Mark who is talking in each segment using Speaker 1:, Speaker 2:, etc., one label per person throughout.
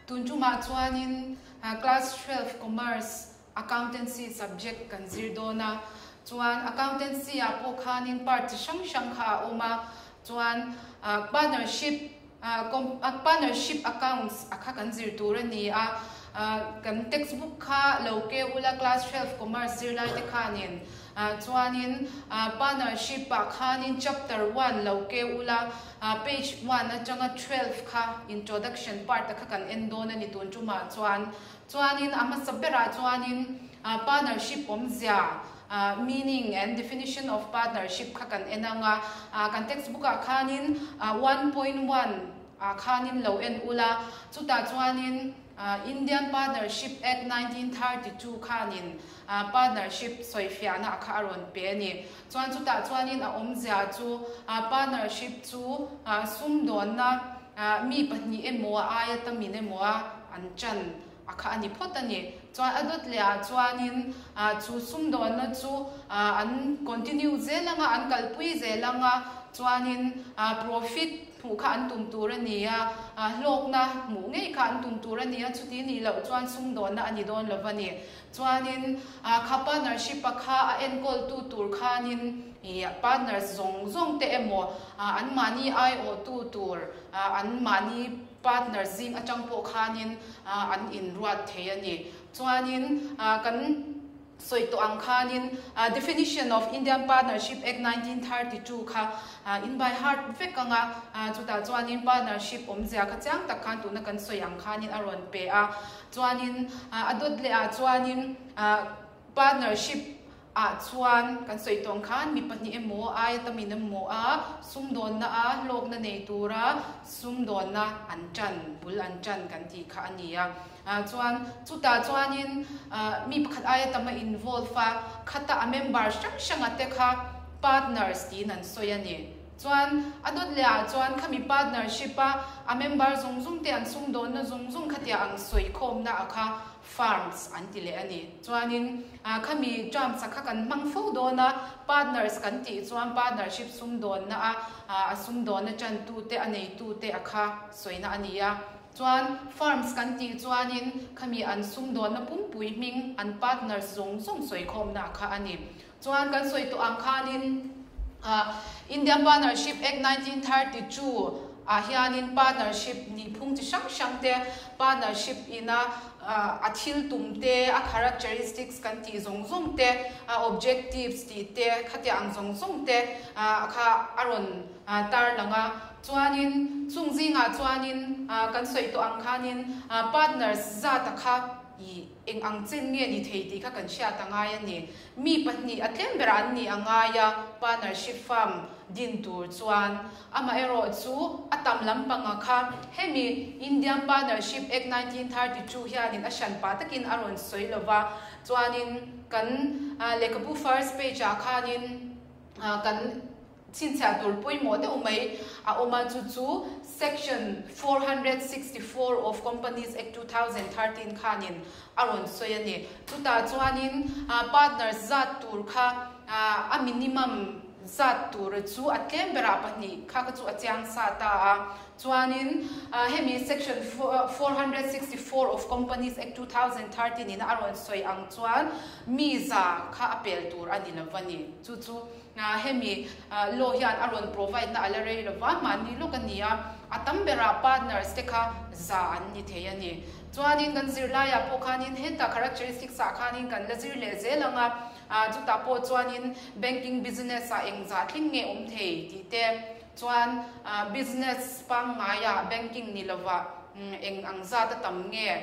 Speaker 1: Tun tumah chuanin Class 12 Commerce Accountancy subject kan zir dawn a, chuan Accountancy ah pawh khanin part chi hrang hrang kha a awm a, chuan Partnership Partnership Accounts a kha kan zir tur a ni a, kan textbook kha lo ke ula Class 12 Commerce zirlai te khanin chuanin Partnership ah khanin Chapter 1 lo ke ula page 1 atanga 12 kha Introduction part a kha kan en dawn a ni tun tumah chuan. Chuanin a hmasa berah chuanin Partnership awmzia, meaning and definition of partnership kha kan en ang a, kan textbook ah khanin 1.1 ah khanin lo en ula, chutah chuanin Indian Partnership Act 1932 khanin partnership sawifiahna kha a rawn pe a ni. Chuan chutah chuanin a awmzia chu partnership chu sumdawnna mi pahnih emaw a aia tamin emaw a an chan a kha a ni phawt a ni. Chuan a dawt leh ah chuanin chu sumdawnna chu an continue zel anga, an kalpui zel anga, chuanin profit hmuh kha an tum tur a ni a, hlawkna hmuh ngei kha an tum tur a ni a, chuti nih loh chuan sumdawnna a ni dawn lo va ni. Chuanin kha partnership a kha a enkawltu tur khanin partners zawng zawng te emaw anmahni aiawhtu tur anmahni partner zing atang pawh khanin an inruat thei a ni. Chuanin kan sawi tawh ang khanin definition of Indian Partnership Act 1932 kha in by heart vek anga, chutah chuanin partnership awmzia kha chiang tak khan tuna kan sawi ang khanin a rawn pe a. Chuanin a dawt leh ah chuanin partnership ah chuan kan sawi tawng khan mi pahnih emaw aia tamin emaw a sumdawnna a hlawkna nei tura sumdawnna an tan bul an tan kan tih kha a ni a. Chuan chutah chuanin mi pakhat aia tam a involve a, khata a member hrang hranga te kha partners tiin an sawi a ni. Chuan a dawt leh ah chuan khami partnership a a member zawng zawng te an sumdawnna zawng zawng khatia ang sawikhawmna a kha Farms an ti leh a ni. Chuanin khami terms a kha kan hmang fo dawn a, partners kan tih chuan partnership sumdawnna a a sumdawnna tantute a neitute a kha sawina a ni a. Chuan farms kan tih chuanin khami an sumdawnna pumpui hming an partners zawng zawng sawikhawmna a kha a ni. Chuan kan sawi tawh ang khanin Indian Partnership Act 1932 ah hianin partnership nihphung chi hrang hrang te, partnership ina a thil tum te, a characteristics kan tih zawng zawng te, a objectives tih te, khatiang ang zawng zawng te kha a rawn tarlang a. Chuanin chung zingah chuanin kan sawi tawh ang khanin partners zata kha i eng ang chen nge ni thei tih kha kan hriat a ngai a ni. Mi pahnih a tlem berah an nih a ngai a, partnership firm din tur chuan. Amaherawh chu a tam lampanga kha hemi Indian Partnership Act 1932 hianin a hran pah takin a rawn sawi lo va, chuanin kan lehkhabu first page ah khanin kan Chhinchhiah tur pawimawh deuh mai a awm a, chu chu Section 464 of Companies Act 2013 khanin a rawn sawi a ni. Chutah chuanin partners zat tur kha a minimum zat tur chu a tlem berah pahnih kha kha chu a chiang sa ta a. Chuanin hemi Section 464 of Companies Act 2013 in a rawn sawi ang chuan mi za kha a pel tur a ni lo va ni. Chu chu Hemi law hian a rawn provide na a la rei lova, mahni lawk a ni a, a tam berah partners te kha za an ni thei a ni. Chuanin kan zirlaiah pawh khanin heta characteristics ah khanin kan la zir leh zel ang a, chutah pawh chuanin banking business ah eng zah tling nge awm thei tih te, chuan business pangngaiah banking ni lovah eng ang zat a tam nge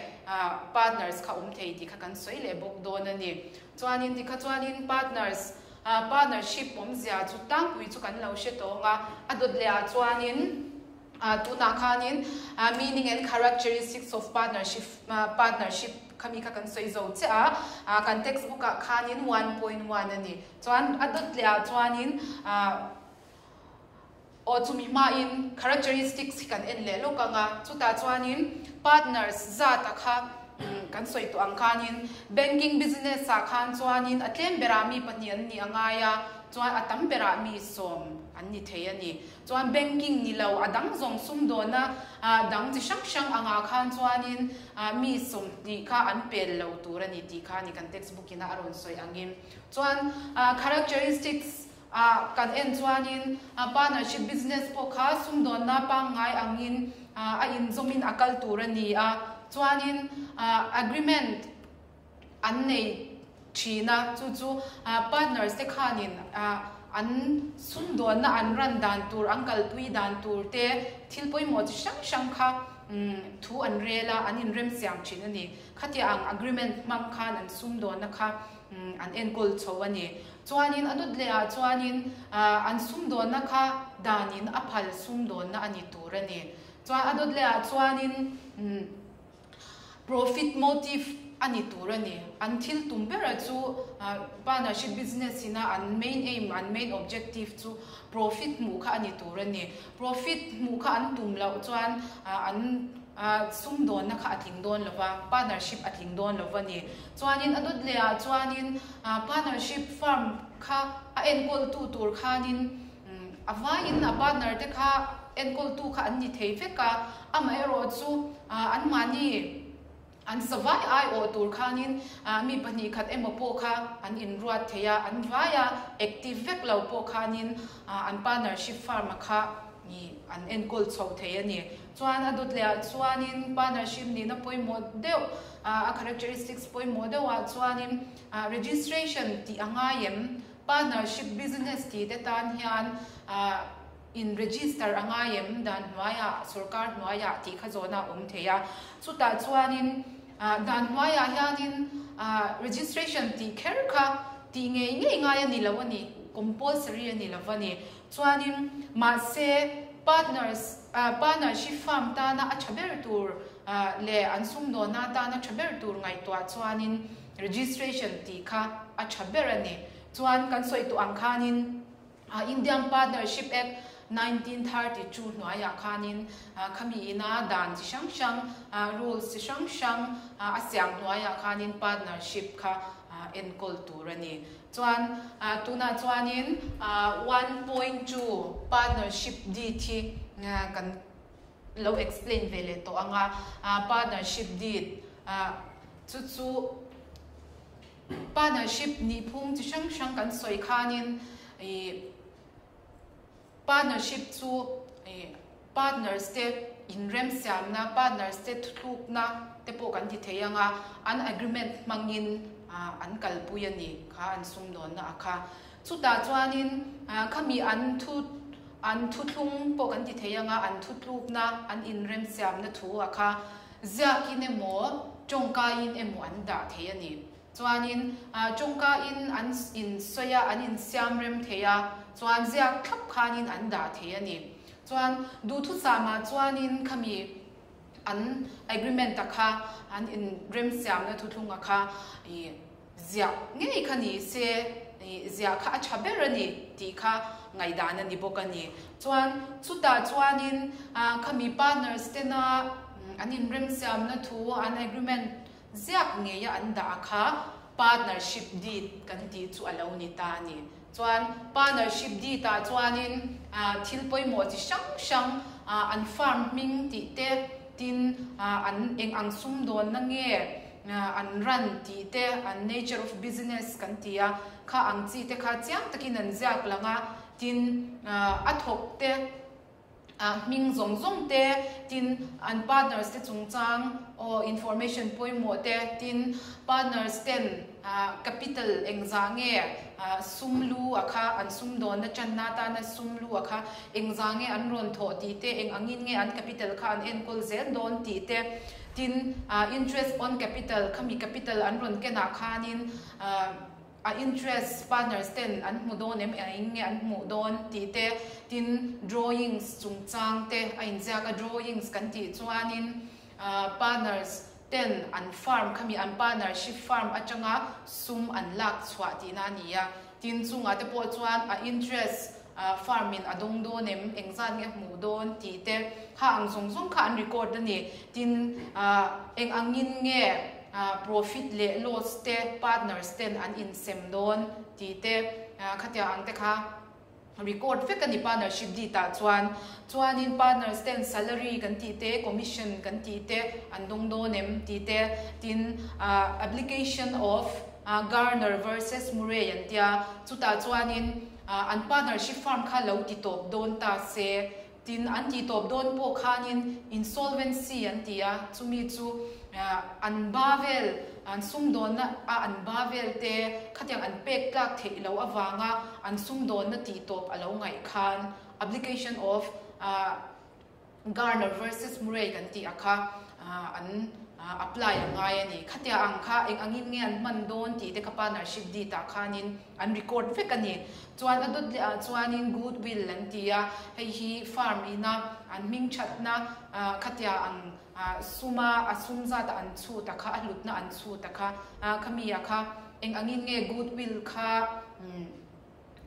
Speaker 1: partners kha awm thei tih kha kan sawi leh bawk dawn a ni. Chuanin tikha chuanin partners Partnership awmzia chu tlangpui chu kan lo hre tawng a, a dawt leh ah chuanin tunah khanin meaning and characteristics of partnership partnership khami kha kan sawi zo chiah a, kan textbook ah khanin 1.1 a ni. Chuan a dawt leh ah chuanin aw chumi hmain characteristics hi kan en leh lawk ang a, chutah chuanin partners zat a kha kan sawi tawh ang khanin banking business ah khan chuanin a tlem berah mi pahnih an nih a ngai a. Chuan a tam berah mi sawm an ni thei a ni. Chuan banking ni lo a dang zawng sumdawna dang chi hrang hrang angah khan chuanin mi 20 kha an pel lo tur a ni tih kha a ni kan textbook ina a rawn sawi angin. Chuan characteristics ah kan en chuanin partnership business pawh kha sumdawnna pangngai angin a inzawmin a kal tur a ni a. Chuanin agreement an nei thin a, chu chu partners te khanin an sumdawnna an ran dan tur, an kalpui dan tur te thil pawimawh chi hrang hrang kha thu an rel a, an inremsiam thin a ni. Khatia ang agreement hmang khan an sumdawnna kha an enkawl chho a ni. Chuanin a dawt leh ah chuanin an sumdawnna kha danin a phal sumdawnna a ni tur a ni. Chuan a dawt leh ah chuanin Profit motive a ni tur a ni. An thil tum bera chu partnership business ina an main aim, an main objective chu profit hmuh kha a ni tur a ni. Profit hmuh kha an tum loh chuan an sumdawnna kha a tling dawn lo va, partnership a tling dawn lo va ni. Chuanin a dawt leh ah chuanin partnership firm kha a enkawltu tur khanin A vaiin a partner te kha enkawltu kha an ni thei vek a, amaherawh chu anmahni an zavai aiawh tur khanin mi pahnih khat emaw pawh kha an inruat thei a, an vaia active vek lo pawh khanin an partnership firm a kha an enkawl chho thei a ni. Chuan a dawt leh ah chuanin partnership nihna pawimawh deuh a characteristics pawimawh deuh ah chuanin registration tih a ngai em? Partnership business tih te tan hian in register a ngai em? Dan hnuaiah, sorkar hnuaiah tih kha zawhna a awm thei a. Chutah chuanin dan hnuaiah hianin registration tih kher kha tih ngei ngei ngai a ni lo a ni, compulsory a ni lo a ni. Chuanin mahse partners, partnership firm tana a tha ber tur leh an sumdawnna tana tha ber tur ngaihtuah chuanin Registration tih kha a tha ber a ni. Chuan kan sawi tawh ang khanin Indian Partnership Act 1932 hnuaiah khanin khami ina dan chi hrang hrang, rules chi hrang hrang a siam hnuaiah khanin partnership kha enkawl tur a ni. Chuan tunah chuanin 1.2 Partnership Deed hi kan lo explain ve leh tawh ang a, partnership deed chu chu partnership nihphung chi hrang hrang kan sawi khanin ih partnership chu ih partners te inremsiamna partners te thuthlukna te pawh kan ti thei ang a, an agreement hmangin an kalpui a ni kha an sumdawnna a kha. Chutah chuanin khami an thu an thuthlung pawh kan ti thei anga an thutlukna an inremsiamna thu a kha ziakin emaw tawngkaiin emaw an dah thei a ni. Chuanin tawngkaiin an insawi a an insiamrem thei a chuan ziak thlap khanin an dah thei a ni. Chuan duhthusamah chuanin khami an agreement a kha an inremsiamna thuthlung a kha ih Ziah ngei kha ni se, ziah kha a tha ber a ni tih kha ngaihdan a ni bawk a ni. Chuan chutah chuanin khami partners tena an inremsiamna thu, an agreement ziak ngeia an dah kha partnership deed kan tih chu a lo ni ta a ni. Chuan partnership deed ah chuanin thil pawimawh chi hrang hrang an firm hming tih te, tin an eng ang sumdawnna nge, An ran tih te, an nature of business kan ti a, kha ang chi te kha chiang takin an ziak lang a, tin a thawk te hming zawng zawng te, tin an partners te chungchang aw information pawimawh te, tin partners ten capital engzah nge sum lu a kha an sumdawnna channa atana sum lu a kha engzah nge an rawn thawh tih te, eng angin nge an capital kha an enkawl zel dawn tih te. Tin, interest on capital, khami capital an rawn kenah khanin a interest partners ten an hmu dawn em, eng nge an hmuh dawn tih te, tin drawings chungchang te a inziak a, drawings kan tih chuanin partners ten an firm, khami an partnership firm atanga sum an lak chhuah tihna a ni a, tin chungah te pawh chuan a interest Farm in a dawng dawn em, engzat nge a hmuh dawn tih te kha ang zawng zawng kha an record a ni. Tin, eng angin nge profit leh loss te partners ten an insem dawn tih te. khatia ang te kha record vek a ni partnership deed ah chuan. Chuanin partners ten salary kan tih te, commission kan tih te an dawng dawn em tih te, tin application of Garner versus Murray an tia, chutah chuanin an partnership firm kha lo ti tawp dawn ta se, tin an tih tawp dawn pawh khanin insolvency an ti a, chumi chu an ba vel, an sumdawnna a an ba vel te khatiang an pek tlak theih loh avanga an sumdawnna tih tawp a lo ngaih khan application of Garner versus Murray kan tih a kha an apply a ngai a ni. Khatia ang kha eng angin nge an hman dawn tih te kha partnership deed ah khanin an record vek a ni. Chuan a dawt leh ah chuanin goodwill an ti a, hei hi farm ina an hming thatna khatia ang suma a sum zat a an chhut a kha a hlutna an chhut a kha khami a kha eng angin nge goodwill kha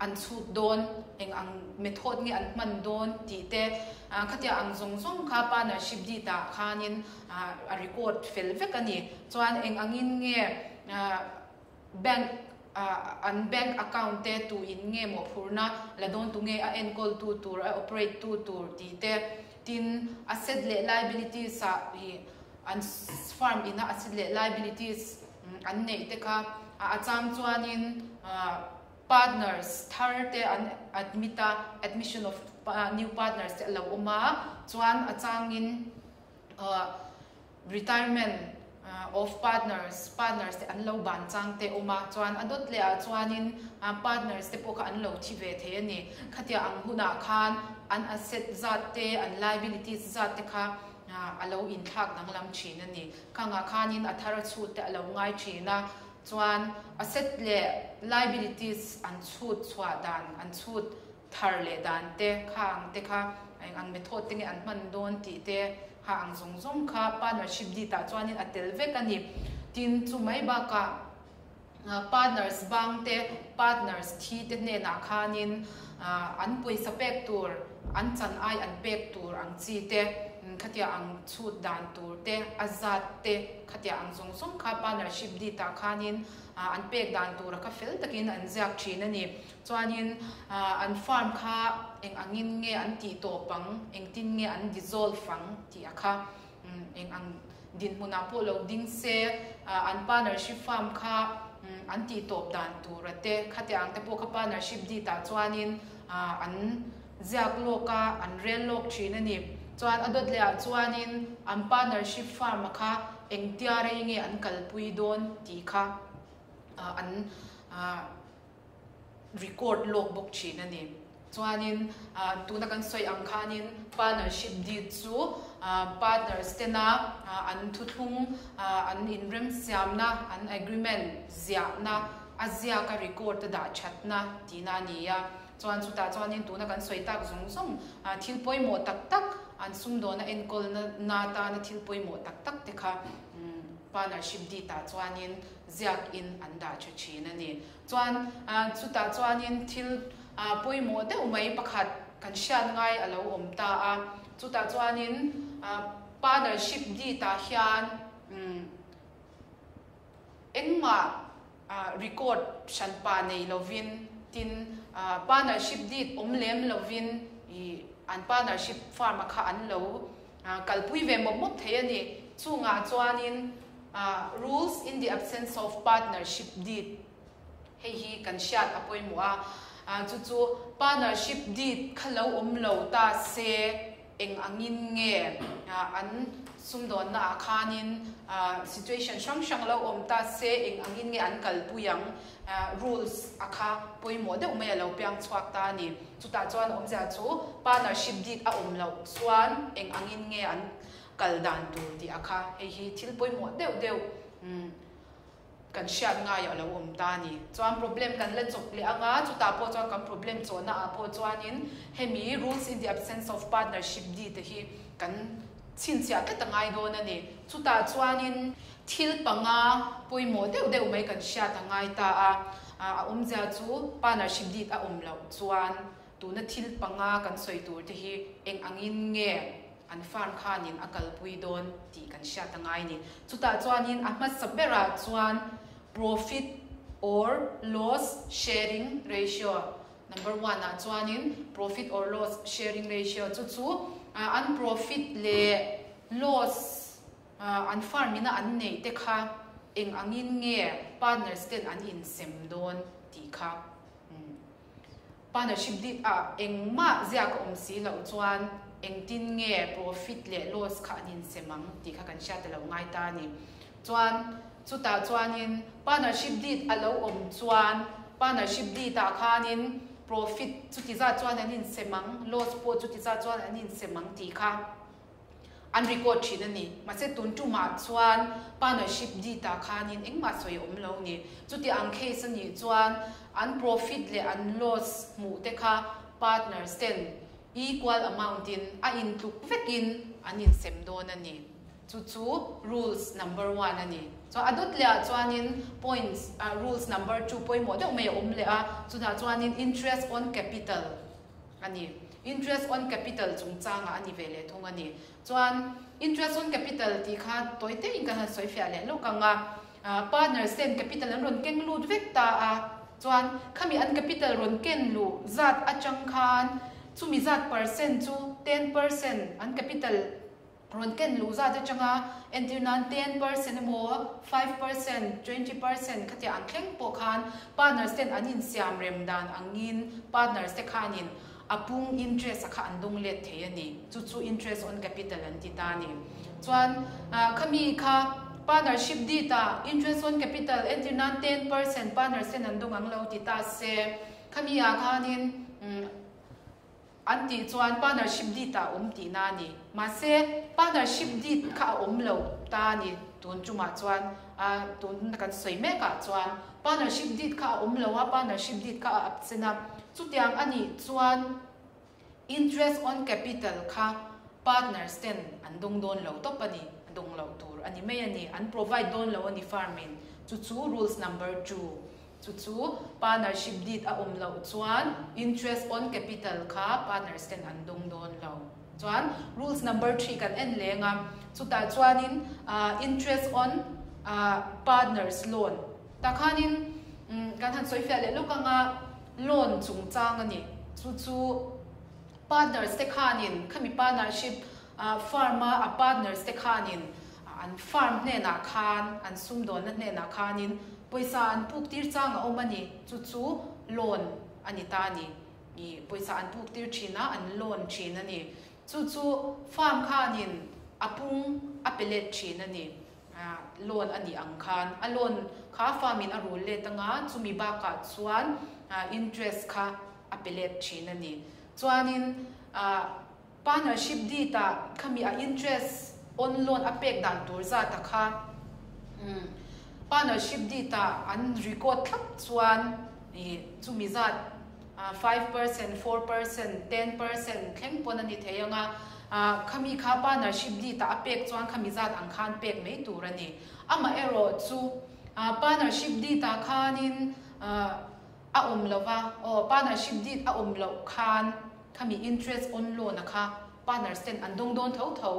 Speaker 1: an chhut dawn, eng ang method nge an hman dawn tih te, khatia ang zawng zawng kha partnership deed ah khanin a record fel vek a ni. Chuan eng angin nge bank an bank account te tu in nge mawhphurhna la dawn tu nge a enkawl tu tur, a operate tu tur tih te, tin asset leh liabilities ah hi an firm ina asset leh liabilities an neih te kha a chang chuanin partners thar te an admit a, admission of new partners te a lo awm a, chuan a changin retirement of partners, partners te an lo ban chang te awm a, chuan a dawt leh ah chuanin partners te pawh kha an lo thi ve thei a ni. Khatia ang hunah khan an asset zat te, an liabilities zat te kha a lo inthlak danglam thin a ni. Khangah khanin a thar a chhut te a lo ngai thin a, chuan asset leh liabilities an chhut chhuah dan, an chhut thar leh dan te kha ang te kha eng ang method te nge an hman dawn tih te kha ang zawng zawng kha partnership deed ah chuanin a tel vek a ni. Tin, chu mai bakah partners bang te, partners thi te hnenah khanin an pawisa pek tur, an chan ai an pek tur ang chi te, khatia ang chhut dan tur te, a zat te, khatia ang zawng zawng kha partnership deed ah khanin an pek dan tura kha fel takin an ziak thin a ni. Chuanin an farm kha eng angin nge an tih tawp ang, engtin nge an dissolve ang tih a kha eng ang dinhmunah pawh lo ding se, an partnership farm kha an tih tawp dan tura te, khatiang ang te pawh kha partnership deed ah chuanin an ziak lawk a, an rel lawk thin a ni. Chuan a dawt leh ah chuanin an partnership farm a kha engtia rei nge an kalpui dawn tih kha an record lawk bawk thin a ni. Chuanin tuna kan sawi ang khanin partnership deed chu partners tena an thuthlung an inremsiamna, an agreement ziahna, a ziaka record a dah thatna tihna a ni a. Chuan chutah chuanin tuna kan sawi tak zawng zawng thil pawimawh tak tak, an sumdawna enkawlna atana thil pawimawh tak tak te kha partnership deed ah chuanin ziak in an dah tha thin a ni. Chuan chutah chuanin thil pawimawh deuh mai pakhat kan hriat ngai a lo awm ta a, chutah chuanin partnership deed ah hian engmah record hranpa nei lovin tin partnership deed awm lem lovin an partnership firm a kha an lo kalpui ve mawp mawp thei a ni. Chungah chuanin Rules in the absence of partnership deed hei hi kan hriat a pawimawh a, chu chu partnership deed kha lo awm lo ta se eng angin nge an sumdawnna ah khanin situation hrang hrang lo awm ta se eng angin nge an kalpui ang rules a kha pawimawh deuh mai a lo piang chhuak ta a ni. Chutah chuan awmzia chu partnership deed a awm loh chuan eng angin nge an kal dan tur tih a kha hei hi thil pawimawh deuh deuh kan hriat ngai a lo awm ta a ni. Chuan problem kan la chawp leh anga chutah pawh chuan kan problem chawhna ah pawh chuanin hemi rules in the absence of partnership deed te hi kan chhinchhiah tlat a ngai dawn a ni. Chutah chuanin thil panga pawimawh deuh deuh mai kan hriat a ngai ta a, a awmzia chu partnership deed a awm loh chuan tuna thil panga kan sawi tur te hi eng angin nge an farm khanin a kalpui dawn tih kan hriat a ngai ni. Chutah chuanin a hmasa berah chuan profit or loss sharing ratio. Number one ah chuanin profit or loss sharing ratio chu chu an profit leh loss an firm ina an neih te kha eng angin nge partners ten an insem dawn tih kha partnership deed ah engmah ziak a awm si loh chuan engtin nge profit leh loss kha an insem ang tih kha kan hriat a lo ngai ta a ni. Chuan chutah chuanin partnership deed a lo awm chuan partnership deed ah khanin profit chuti zat chuan an insem ang, loss pawh chuti zat chuan an insem ang tih kha an record thin a ni. Mahse tun tumah chuan partnership deed ah khanin engmah sawi a awm lo ni. Chuti ang case a nih chuan an profit leh an loss hmuh te kha partners ten equal amount in a intluk vekin an insem dawn a ni. Chu chu rules number one a ni. Chuan a dawt leh ah chuanin points ah rules number two pawimawh deuh mai a awm leh a, chutah chuanin interest on capital a ni. Interest on capital chungchangah a ni ve leh thung a ni. Chuan interest on capital tih kha tawi te in kan han sawi fiah leh lawk ang a, partners ten capital an rawn keng lut vek ta a, chuan khami an capital rawn ken luh zat atang khan chumi zat percent chu 10% an capital Rawn ken luh zat atanga entir nan 10% emaw 5%, 20% khatia an thleng pawh khan partners ten an insiam rem dan angin partners te khanin a pung interest a kha an dawng let thei a ni. Chu chu interest on capital an ti ta a ni. Chuan khami kha partnership deed ah interest on capital entir nan 10% partners ten an dawng ang lo ti ta se khami ah khanin An tih chuan partnership deed ah a awm tihna a ni. Mahse, partnership deed kha a awm lo ta a ni. Tun tumah chuan, tun kan sawi mek ah chuan partnership deed kha a awm lo a, partnership deed kha a absent a. Chutiang a nih chuan interest on capital kha partners ten an dawng dawn lo tawp a ni. A dawng loh tur a ni mai a ni. An provide dawn lo a ni firm in. Chu chu rules number two. Chu chu partnership deed a awm loh chuan interest on capital kha partners ten an dawng dawn lo. Chuan rules number three kan en leng a, chutah chuanin interest on partners loan tah khanin kan han sawi fiah leh lawk anga loan chungchang a ni. Chu chu partners te khanin khami partnership firm a a partners te khanin an firm hnenah khan an sumdawnna hnenah khanin Pawisa an puk tir chang a awm a ni, chu chu loan a ni ta a ni. I pawisa an puk tir thin a, an loan thin a ni. Chu chu farm khanin a pung a pe let thin a ni. Loan a nih ang khan a loan kha farm in a rul let anga chumi bakah chuan interest kha a pe let thin a ni. Chuanin Partnership deed ah khami a interest on loan a pek dan tur zat a kha partnership deed ah an record thlap chuan ih chumi zat 5%, 4%, 10% thleng pawn a ni thei ang a, khami kha partnership deed ah a pek chuan khami zat ang khan pek mai tur a ni. Amaherawh chu partnership deed ah khanin a awm lova aw partnership deed a awm loh khan Khami interest on loan a kha partners ten an dawng dawn tho tho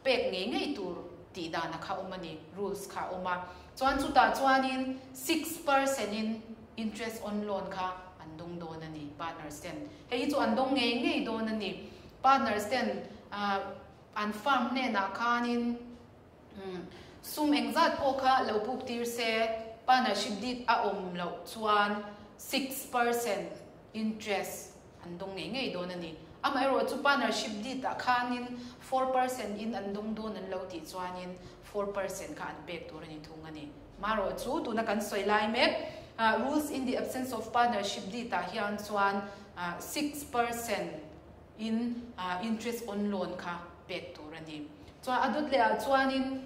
Speaker 1: pek ngei ngei tur tih dan a kha awm a ni, rules kha a awm a. Chuan chutah chuanin 6% in interest on loan kha an dawng dawn a ni partners ten. Hei hi chu an dawng ngei ngei dawn a ni. Partners ten an firm hnenah khanin sum engzat pawh kha lo book tir se partnership deed a awm loh chuan 6% interest an dawng ngei ngei dawn a ni. Amaherawh chu partnership deed ah khanin 4% in an dawng dawn an lo tih chuanin 4% kha an pek tur a ni thung a ni. Marawh chu tuna kan sawi lai mek rules in the absence of partnership deed ah hian chuan 6% in interest on loan kha pek tur a ni. Chuan a dawt leh ah chuanin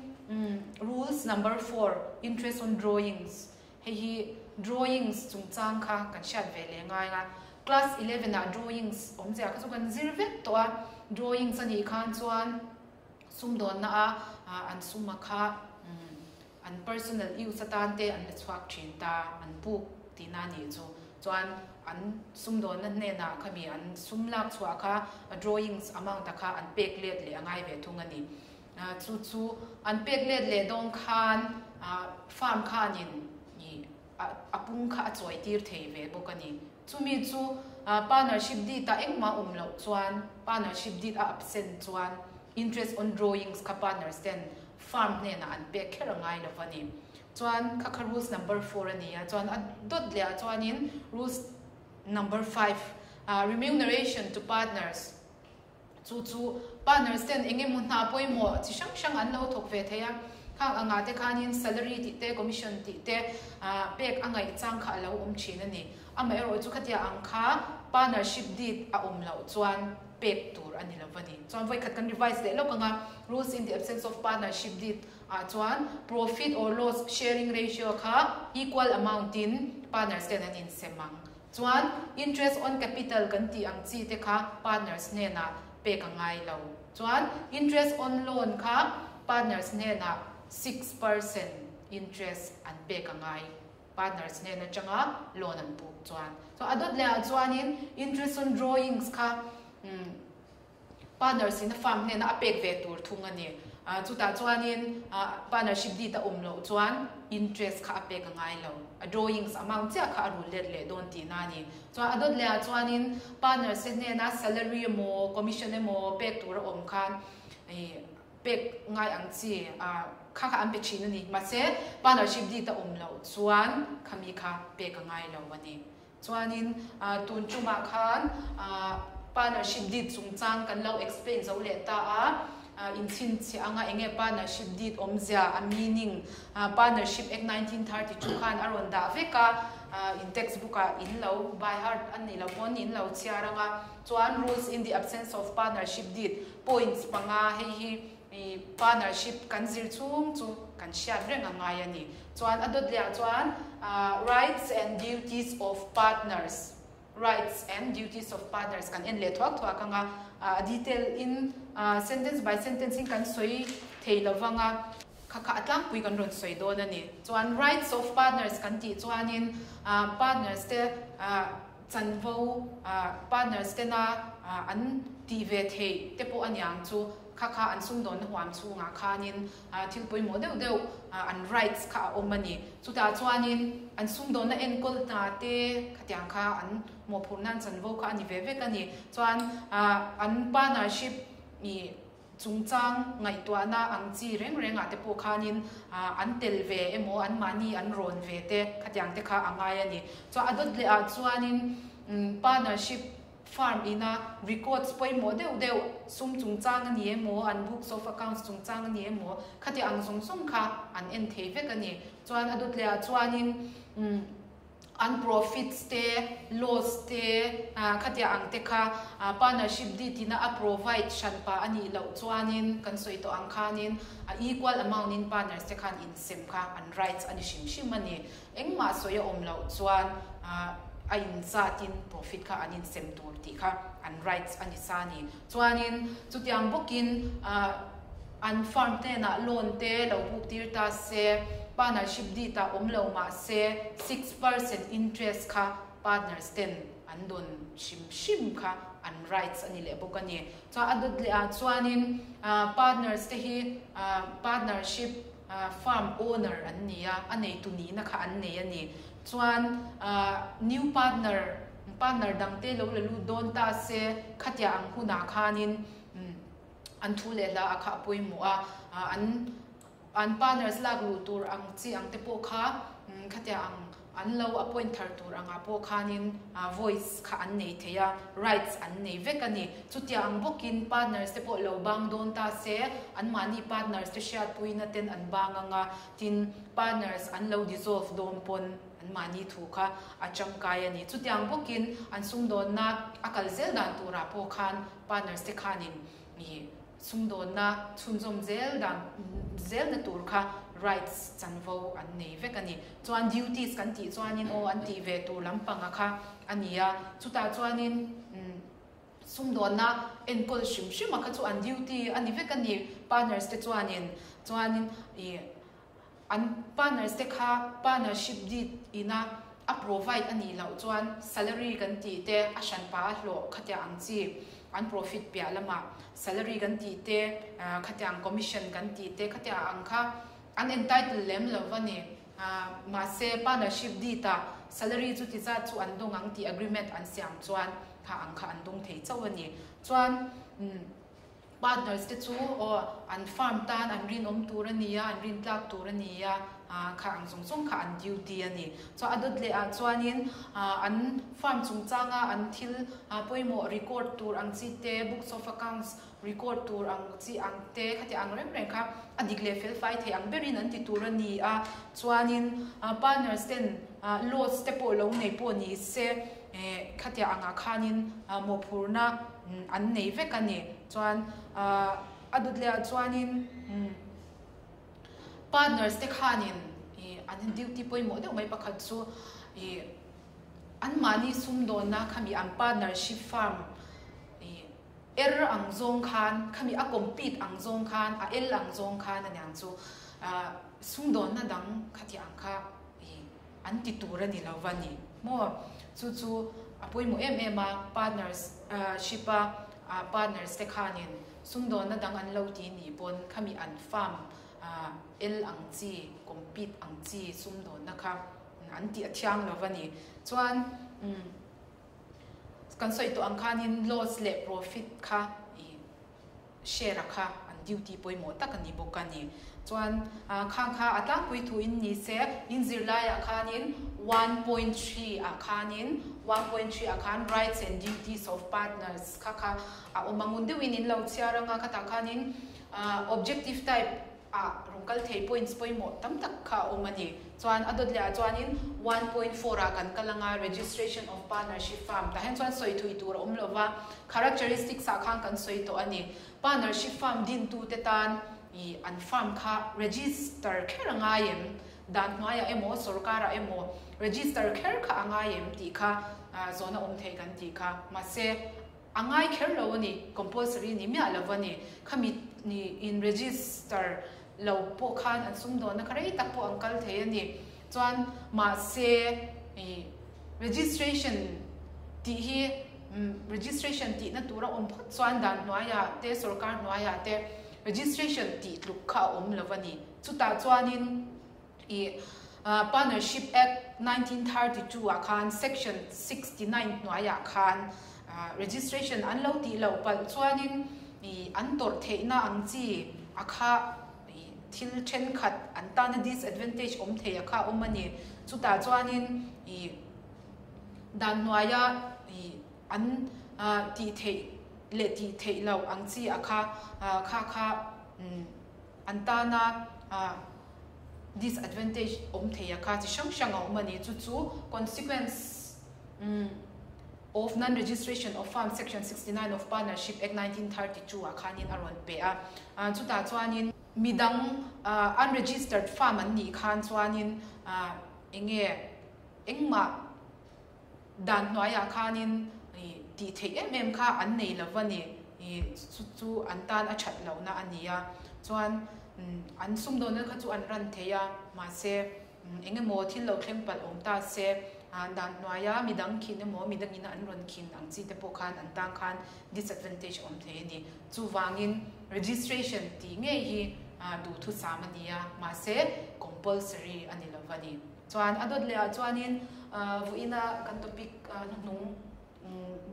Speaker 1: rules number 4 interest on drawings Hei hi drawings chungchang kha kan hriat ve leh ngai a, class 11 ah drawings awmzia kha chu kan zir vek tawh a, drawings a nih khan chuan sumdawnna a an suma kha an personal use atan te an la chhuak thin ta, an puk tihna a nih chu. Chuan an sumdawnna hnenah khami an sum lak chhuah kha drawings amount a kha an pek let leh a ngai ve thung a ni. Chu chu an pek let leh dawn khan farm khanin ih. a pung kha a chawi tir thei ve bawk a ni. Chumi chu partnership deed ah engmah awm loh chuan partnership deed a absent chuan interest on drawings kha partners ten firm hnenah an pek kher a ngai lo va ni. Chuan kha kha rules number four a ni a, chuan a dawt leh ah chuanin rules number five remuneration to partners Chu chu partners ten eng emaw hna pawimawh chi hrang hrang an lo thawk ve thei a, khang angah te khanin salary tih te, commission tih te pek a ngaih chang kha a lo awm thin a ni. Amaherawh chu khatia ang kha partnership deed a awm loh chuan pek tur a ni lo va ni. Chuan vawikhat kan revise leh lawk ang a, rules in the absence of partnership deed ah chuan profit or loss sharing ratio kha equal amount in partners ten an insem ang. Chuan interest on capital kan tih ang chi te kha partners hnenah pek a ngai lo. Chuan interest on loan kha partners hnenah 6% interest an pek a ngai partners hnen atanga loan an puk chuan. So a dawt leh ah chuanin interest on drawings kha Partners in a firm hnena a pek ve tur thung a ni. Chutah chuanin partnership deed a awm loh chuan interest kha a pek a ngai lo. A drawings amount chiah kha a rul let leh dawn tihna a ni. Chuan a dawt leh ah chuanin partners te hnena salary emaw commission emaw pek tur a awm khan pek ngai ang chi kha kha an pe thin a ni. Mahse partnership deed a awm loh chuan khami kha pek a ngai lo a ni. Chuanin tun tumah khan partnership deed chungchang kan lo explain zo leh ta a, inchhinchhiah anga enge partnership deed awmzia, a meaning, Partnership Act 1932 khan a rawn dah vek a, in textbook ah in lo by heart a nih loh pawn in lo chhiar anga, chuan rules in the absence of partnership deed points panga hei hi I partnership kan zir chhung chu kan hriat reng a ngai a ni. Chuan a dawt leh ah chuan rights and duties of partners, rights and duties of partners kan en leh thuak thuak ang a, a detail in sentence by sentence in kan sawi thei lo vang a, kha kha a tlangpui kan rawn sawi dawn a ni. Chuan rights of partners kan tih chuanin partners te chanvo partners tena an tih ve theih te pawh a niang chu. Kha kha an sumdawnna huam chhungah khanin thil pawimawh deuh deuh an rights kha a awm a ni. Chutah chuanin an sumdawnna enkawl hna te khatiang kha an mawhphurhna an chanvo kha a ni ve vek a ni. Chuan an partnership i chungchang ngaihtuahna ang chi reng rengah te pawh khanin an tel ve emaw anmahni an rawn ve te khatiang te kha a ngai a ni. Chuan a dawt leh ah chuanin partnership Farm ina records pawimawh deuh deuh, sum chungchang a ni emaw, an books of accounts chungchang a ni emaw, khati ang zawng zawng kha an en thei vek a ni. Chuan a dawt leh ah chuanin an profits te, loss te, khatia ang te kha partnership deed ina a provide hran pah a nih loh chuanin kan sawi tawh ang khanin a equal amount in partners te khan insem kha an rights a ni hrim hrim a ni. Engmah sawi a awm loh chuan a inzatin profit kha an insem tur tih kha an rights a ni sa a ni. Chuanin chutiang bawkin an firm hnenah loan te lo buk tir ta se, partnership deed ah awm lo mah se 6% interest kha partners ten an dawn hrim hrim kha an rights a ni leh bawk a ni. Chuan a dawt leh ah chuanin partners te hi partnership Farm owner an ni a, a neitu nihna kha an nei a ni. Chuan new partner, partner dangte lo la lut dawn ta se, khatia ang hunah khanin an thu leh hla a kha a pawimawh a, an an partners lak luh tur ang chi ang te pawh kha khatia ang An lo appoint thar tur angah pawh khanin voice kha an nei thei a, rights an nei vek a ni. Chutia ang bawkin partners te pawh lo bang dawn ta se, anmahni partners te hriatpuina ten an bang ang a, tin partners an lo dissolve dawn pawn anmahni thu kha a tangkai a ni. Chutia ang bawkin an sumdawnna a kal zel dan turah pawh khan partners te khanin ih Sumdawnna chhunzawm zel dan zelna tur kha rights chanvo an nei vek a ni. Chuan duties kan tih chuanin aw an tih ve tur lampanga kha a ni a, chutah chuanin sumdawnna enkawl hrim hrima kha chu an duty a ni vek a ni partners te chuanin. Chuanin ih an partners te kha partnership deed ina a provide a nih loh chuan salary kan tih te a hranpa a hlawh khatia ang chi an profit piah lamah salary kan tih te khatia ang commission kan tih te khatia ang kha an entitle lem lo va ni. Mahse partnership deed ah salary chuti zat chu an dawng ang tih agreement an siam chuan kha ang kha an dawng thei chauh a ni. Chuan partners te chu aw an firm tan an rinawm tur a ni a, an rintlak tur a ni a, kha ang zawng zawng kha an duty a ni. Chuan a dawt leh ah chuanin an firm chungchanga an thil pawimawh record tur ang chi te, books of accounts Record tur ang chi ang te khati ang reng reng kha a dik leh fel fai thei ang berin an ti tur a ni a, chuanin partners ten loss te pawh lo nei pawh ni se khatia angah khanin mawhphurna an nei vek a ni. Chuan a dut leh ah chuanin partners te khanin an duty pawimawh deuh mai pakhat chu anmahni sumdawnna khami an partnership firm Er ang zawng khan, khami a compete ang zawng khan, a el ang zawng khan a niang chu sumdawnna dang khati ang kha an ti tur a ni lo va ni maw? Chu chu a pawimawh em em a, partnership a partners te khanin sumdawnna dang an lo ti nih pawn khami an farm el ang chi, compete ang chi sumdawnna kha an tih a thiang lo va ni. Chuan. Kan sawi tawh ang khanin loss leh profit kha i share a kha an duty pawimawh tak a ni bawk a ni. Chuan khang kha a tlangpui thu in ni se, in zirlaiah khanin 1.3 ah khanin 1.3 ah khan rights and duties of partners kha kha a awm ang un deuhin in lo chhiar anga khatah khanin objective type ah rawn kal thei points pawimawh tam tak kha a awm a ni. Chuan a dawt leh ah chuanin 1.4 ah kan kal anga registration of partnership firm tah hian chuan sawi thui tur a awm lo va, characteristics ah khan kan sawi tawh a ni. Partnership firm dintu te tan ih an firm kha register kher a ngai em? Dan hnuaiah emaw sorkar ah emaw register kher kha a ngai em tih kha zawhna awm thei kan tih kha. Mahse. A ngai kher lo a ni, compulsory ni miah lo a ni. Khami ni in register lo pawh khan an sumdawnna kha rei tak pawh an kal thei a ni. Chuan mahse i registration tih hi registration tihna tura awm phawt chuan dan hnuaiah te sorkar hnuaiah te registration tih tluk kha a awm lo a ni. Chutah chuanin I Partnership Act 1932 ah khan Section 69 hnuaiah khan registration an lo tih loh palh chuanin i an tawrh theihna ang chi a kha i thil thenkhat an tana disadvantage awm thei a kha awm a ni. Chutah chuanin i dan hnuaia i an tih theih leh tih theih loh ang chi a kha kha kha an tana disadvantage awm thei a kha chi hrang hrang a awm a ni. Chu chu consequence of non-registration of firm section 69 of Partnership Act 1932 ah khanin a rawn pe a. Chutah chuanin midang unregistered firm an nih khan chuanin enge engmah Dan hnuaiah khanin tih theih em em kha an nei lo va ni. Chu chu an tan a that lohna a ni a. Chuan an sumdawnna kha chu an ran thei a, mahse eng emaw thil lo thleng palh awm ta se, dan hnuaia midang khin emaw midangin an rawn khin ang chi te pawh khan an tan khan disadvantage awm thei a ni. Chuvangin registration tih ngei hi duhthusam a ni a, mahse compulsory a ni lo va ni. Chuan a dawt leh ah chuanin vawiina kan topic hnuhnung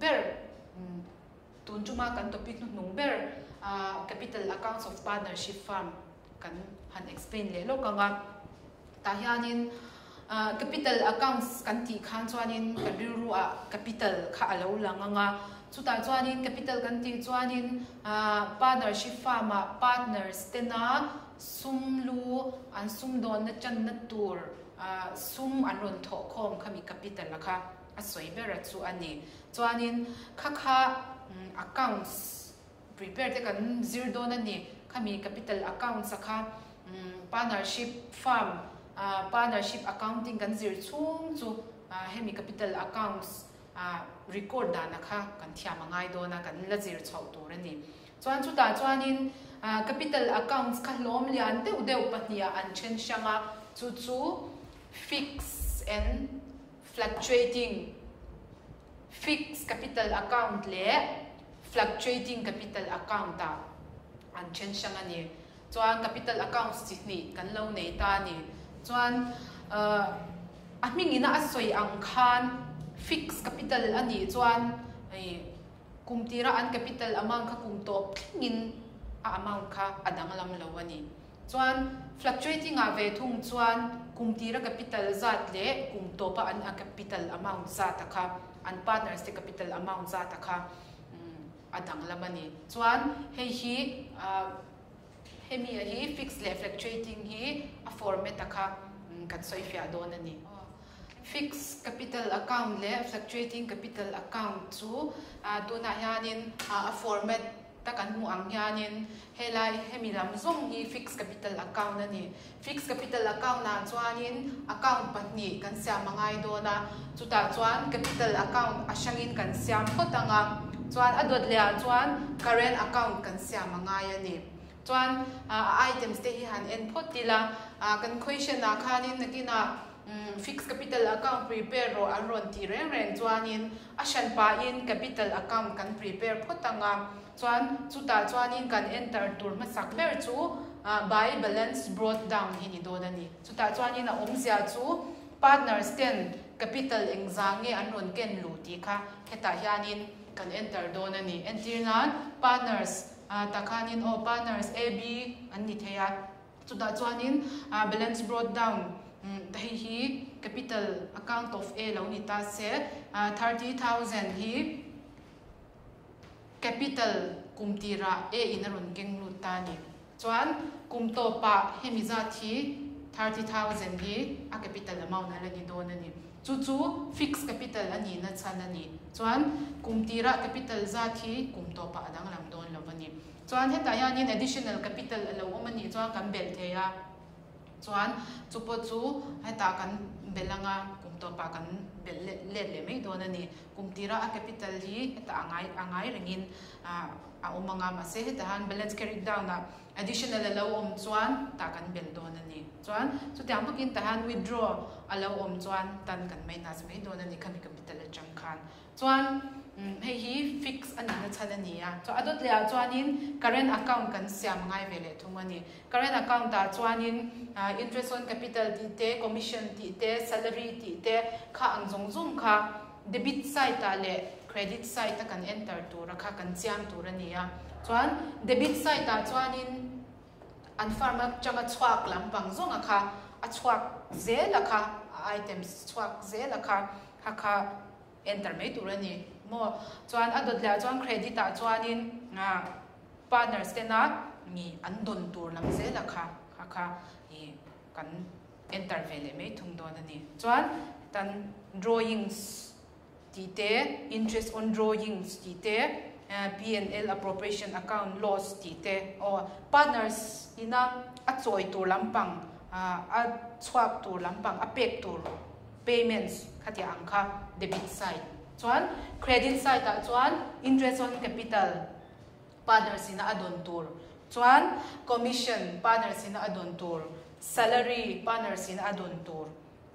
Speaker 1: ber, tun tuma kan topic hnuhnung ber Capital Accounts of Partnership Firm kan han explain leh lawk ang a. Tah hianin Capital Accounts kan tih khan chuanin kan rilru ah capital kha a lo lang ang a. Chutah chuanin capital kan tih chuanin partnership firm ah partners tena Sum lu an sumdawnna channa tur sum an rawn thawh khawm kha mi capital a kha a sawi ber a chu a ni. Chuanin kha kha accounts prepare te kan zir dawn a ni. Khami capital accounts a kha partnership firm partnership accounting kan zir chhung chu hemi capital accounts record dan a kha kan thiam a ngai dawn a, kan la zir chhoh tur a ni. Chuan chutah chuanin capital accounts kha hlawm lian deuh deuh pahniha an then hrang a, chu chu fixed and fluctuating, fixed capital account leh fluctuating capital account ah an then hrang a ni. Chuan capital accounts chi hnih kan lo nei ta a ni. Chuan a hmingina a sawi ang khan fixed capital a nih chuan kum tira an capital amount kha kum tawp thlengin a amount kha a danglam lo a ni. Chuan fluctuating ah ve thung chuan kum tira capital zat leh kum tawpa an a capital amount zat a kha an partners te capital amount zat a kha a danglam a ni. Chuan hei hi hemi a hi fixed leh fluctuating hi a format a kha kan sawi fiah dawn a ni. Fixed capital account leh fluctuating capital account chu tunah hianin a format ta kan hmuh ang hianin helai hemi lam zawng hi fixed capital account a ni. Fixed capital account ah chuanin account pahnih kan siam a ngai dawn a, chutah chuan capital account a hrangin kan siam phawt ang a, chuan a dawt leh ah chuan current account kan siam a ngai a ni. Chuan a items te hi han en phawt ila, kan question ah khanin nakinah fixed capital account prepare rawh an rawn tih reng reng chuanin a hran pahin capital account kan prepare phawt ang a, chuan chutah chuanin kan enter tur hmasak ber chu by balance brought down hi ni dawn a ni. Chutah chuanin a awmzia chu partners ten capital engzah nge an rawn ken luh tih kha hetah hianin kan enter dawn a ni. Entir nan partners takhanin aw partners A, B an ni thei a. Chutah chuanin balance brought down hei hi capital account of A lo ni ta se, 30,000 hi capital kum tirah A in a rawn keng lut ta a ni. Chuan kum tawpah hemi zat hi 30,000 hi a capital amount a la ni dawn a ni. Chu chu fixed capital a nihna chhan a ni. Chuan kum tirah capital zat hi kum tawpah a danglam dawn lo a ni. Chuan hetah hianin additional capital a lo awm a nih chuan kan belh thei a, chuan chu pawh chu hetah kan belh anga kum tawpah kan belh let leh mai dawn a ni. Kum tira a capital hi hetah a ngai a ngai rengin a awm anga mahse hetah hian balance carried down ah additional a lo awm chuan tah kan belh dawn a ni. Chuan chutiang bawkin tah hian withdraw a lo awm chuan tan kan minus mai dawn a ni khami capital atang khan. Chuan hei hi fix a nihna chhan a ni a. Chuan a dawt leh ah chuanin current account kan siam a ngai ve leh thung a ni. Current account ah chuanin interest on capital tih te, commission tih te, salary tih te kha ang zawng zawng kha debit side ah leh credit side a kan enter tur a kha kan chiang tur a ni a. Chuan debit side ah chuanin an firm atanga chhuak lampang zawng a kha a chhuak zel a kha a items chhuak zel a kha kha kha enter mai tur a ni maw? Chuan a dawt leh ah chuan credit ah chuanin partners tena mi an dawn tur lam zel a kha kha kha i kan enter ve leh mai thung dawn a ni. Chuan tan drawings tih te, interest on drawings tih te, P&L appropriation account loss tih te aw partners ina a chawi tur lampang a chhuak tur lampang a pek tur payments khatiah ang kha debit side chuan credit side ah chuan interest on capital partners ina a dawn tur chuan commission partners ina a dawn tur salary partners ina a dawn tur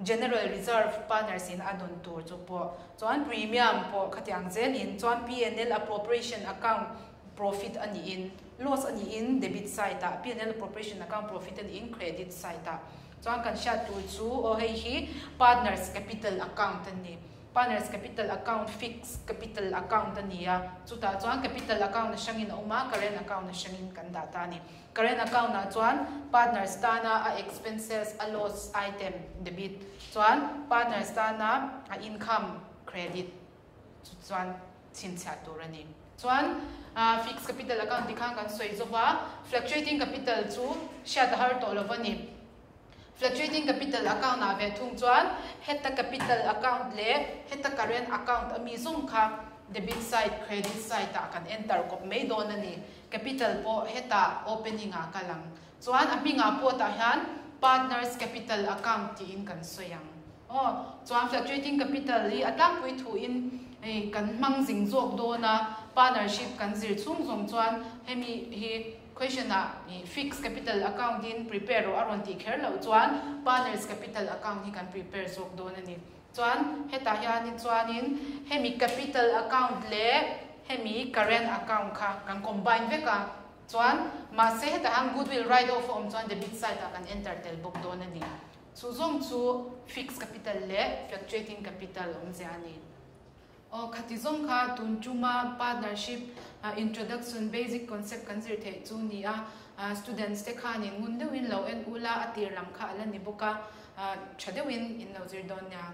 Speaker 1: general reserve partners ina a dawn tur chu pawh chuan premium pawh khatiang zelin chuan P&L appropriation account profit a niin loss a niin debit side ah P&L appropriation account profit a niin credit side ah Chuan kan hriat tur chu aw hei hi partners capital account a ni. Partners capital account fixed capital account a ni a, chutah chuan capital account a hrangin a awm a, current account a hrangin kan dah ta a ni. Current account ah chuan partners tana a expenses a loss item debit chuan partners tana a income credit chu chuan chhinchhiah tur a ni. Chuan fixed capital account tih khan kan sawi zawk a, fluctuating capital chu hriat a har tawh lo a ni. Fluctuating capital account ah ve thung chuan heta capital account leh heta current account a mi zawng kha debit side, credit side ah kan enter kawp mai dawn a ni. Capital pawh heta opening ah kal ang. Chuan a hmingah pawh tah hian partners capital account tiin kan sawi ang. Aw, chuan fluctuating capital hi a tlangpui thuin hei kan hmang zing zawk dawn a, partnership kan zir chhung zawng chuan hemi hi question ah fixed capital account in prepare rawh a rawn tih kher loh chuan partners capital account hi kan prepare zawk dawn a ni. Chuan hetah hianin chuanin hemi capital account leh hemi current account kha kan combine vek a, chuan mahse hetah hian goodwill write off a awm chuan debit side ah kan enter tel bawk dawn a ni. Chu zawng chu fixed capital leh fluctuating capital awmzia a ni. Aw khati zawng kha tun tuma partnership introduction basic concept kan zir theih chu ni a, students te khanin ngun deuhin lo en ula a tir lam kha a la ni bawk a, tha deuhin in lo zir dawn nia.